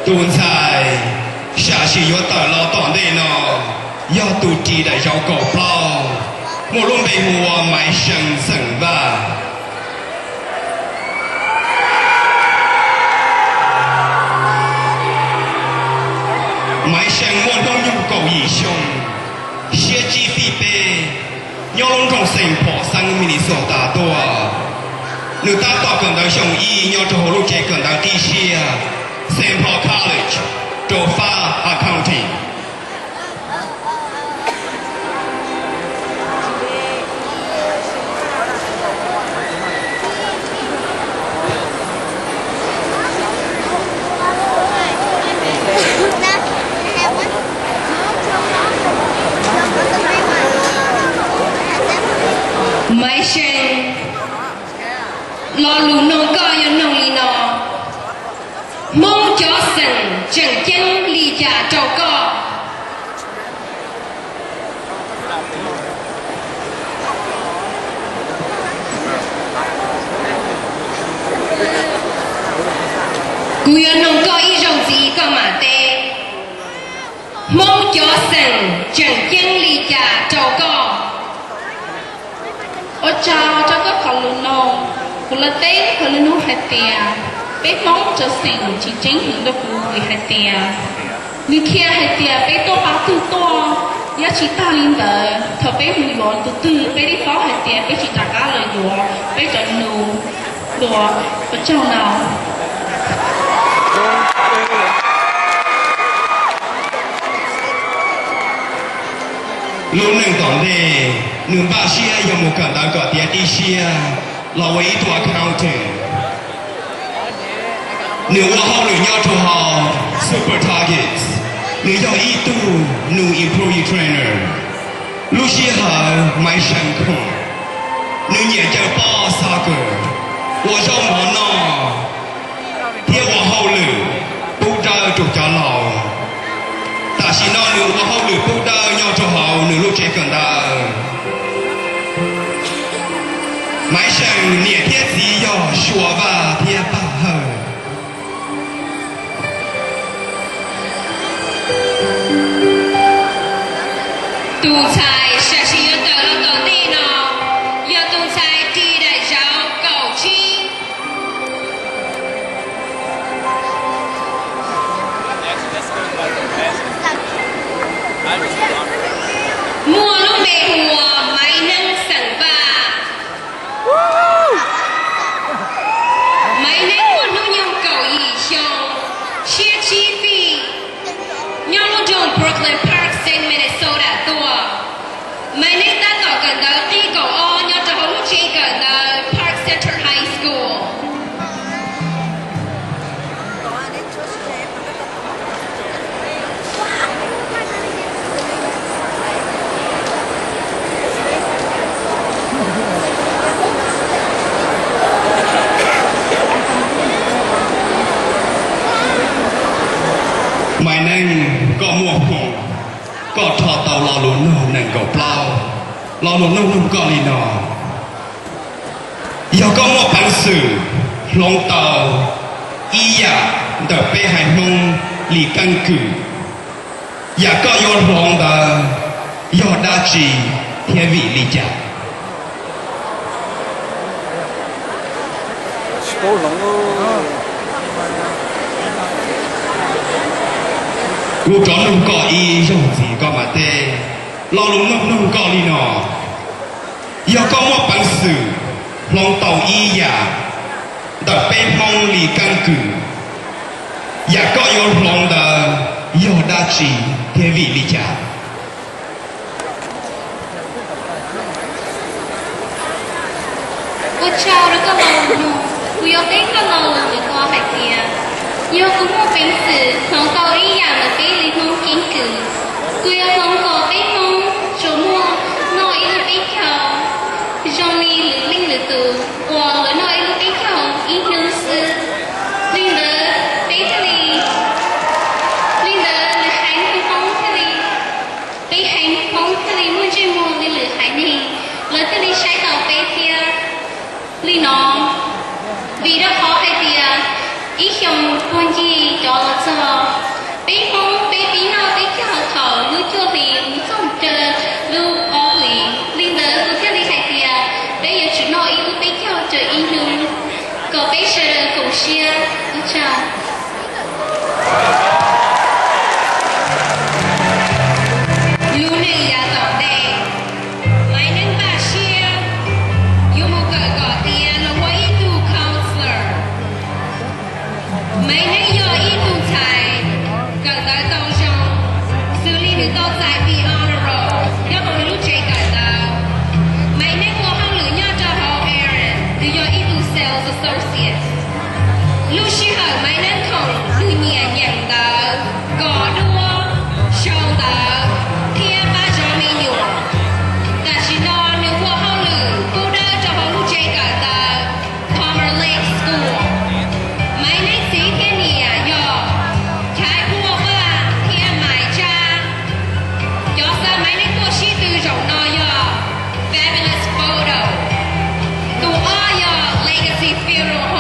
Tus ntxhais sam sim yuav tawm los tom ntej no yog tus ris daim zauv kaum plaub, muaj lub npe hu ua Maiv See xeem Vaj. Maiv See muaj hnub nyoog kaum yim xyoo, siab tsib fij peb, nyob lub nroog Saint Paul xeev Minnesota tuaj. Nws tab tom kawm ntawv xyoo ib nyob rau hauv lub tsev kawm ntawv qib siab Saint Paul College rau fab accounting. Maiv See, lo lus noog koj yog noog li no: Hmoob cov xeem tseem ceeb li cas rau koj? Kuv yuav noog koj ib zaug ntxiv koj mam teb. Hmoob cov xeem tseem ceeb li cas rau koj? Ua tsaug rau koj qhov lus noog. Kuv los teb qhov lus noog hais tias peb Hmoob cov xeem tsis ceeb heev rau kuv vim hais tias nws qhia hais tias peb tuaj pab twg tuaj. Yog tsis tag li ntawd, thaum peb mus yuav tus twg, peb twb paub hais tias peb tsis rov qab los yuav peb cov nus dua. Ua tsaug ntau. Lub neej tom ntej, nws npaj siab yog mus kawm ntawv kom tiav qib siab los ua ib tug accountant. Nws ua hauj lwm nyob rau hauv Super Targets, nws yog ib tug new employee trainer. Lub sij hawm Maiv See khoom, nws nyiam caw pob soccer, ua zaub mov noj, thiab ua hauj lwm pub dawb rau cov laus. Tam sim no nws ua hauj lwm pub dawb nyob rau hauv nws lub tsev kawm ntawv. Maiv See niam thiab txiv yog Suav Vaj thiab Paj Hawj. Tus ntxhais sam sim yuav tawm los tom ntej no yog tus ntxhais ris daim zauv kaum tsib, muaj lub npe hu ua Maiv Neeb xeem Vaj. Maiv Neeb muaj hnub nyoog kaum yim xyoo, siab tsib fij, nyob lub nroog Brooklyn Park xeev Minnesota tuaj. Maiv Neeb tab tom kawm ntawv qib kaum ob nyob rau hauv lub tsev kawm ntawv Park Center High School. Maiv Neeb, koj muaj hmoo, koj rho tau lo lus noog nees nkaum plaub. Lo lus noog noog koj li no: Yog koj muaj peev xwm hloov tau ib yam ntawm peb haiv Hmoob li keeb kwm, yam koj yuav hloov ntawd yog dab tsi thiab vim li cas? Kuv rov noog koj ib zaug ntxiv koj mam teb. Lo lus noog noog koj li no: Yog koj muaj peev xwm hloov tau ib yam ntawm peb Hmoob li keeb kwm, yam koj yuav hloov ntawd yog dab tsi thiab vim li cas? Ua tsaug rau koj lo lus noog. Kuv yuav teb koj lo lus ntawm ko hais tias, yog kuv muaj peev xwm hloov tau ib yam ntawm peb li Hmoob keeb kwm, kuv yuav hloov kom peb Hmoob tsuas muaj noj ib lub peb caug zoo li lwm leej lwm tus uas lawv noj ib lub peb caug ib hnub xwb. Li ntawd peb thiaj li, li ntawd lwm haiv neeg Hmoob thiaj li, peb haiv Hmoob thiaj li muaj ntsej muag li lwm haiv neeg, lawv thiaj li saib taus peb thiab. Li no, vim rau qhov hais tias ib xyoo puag ncig cov los txog Xi Firo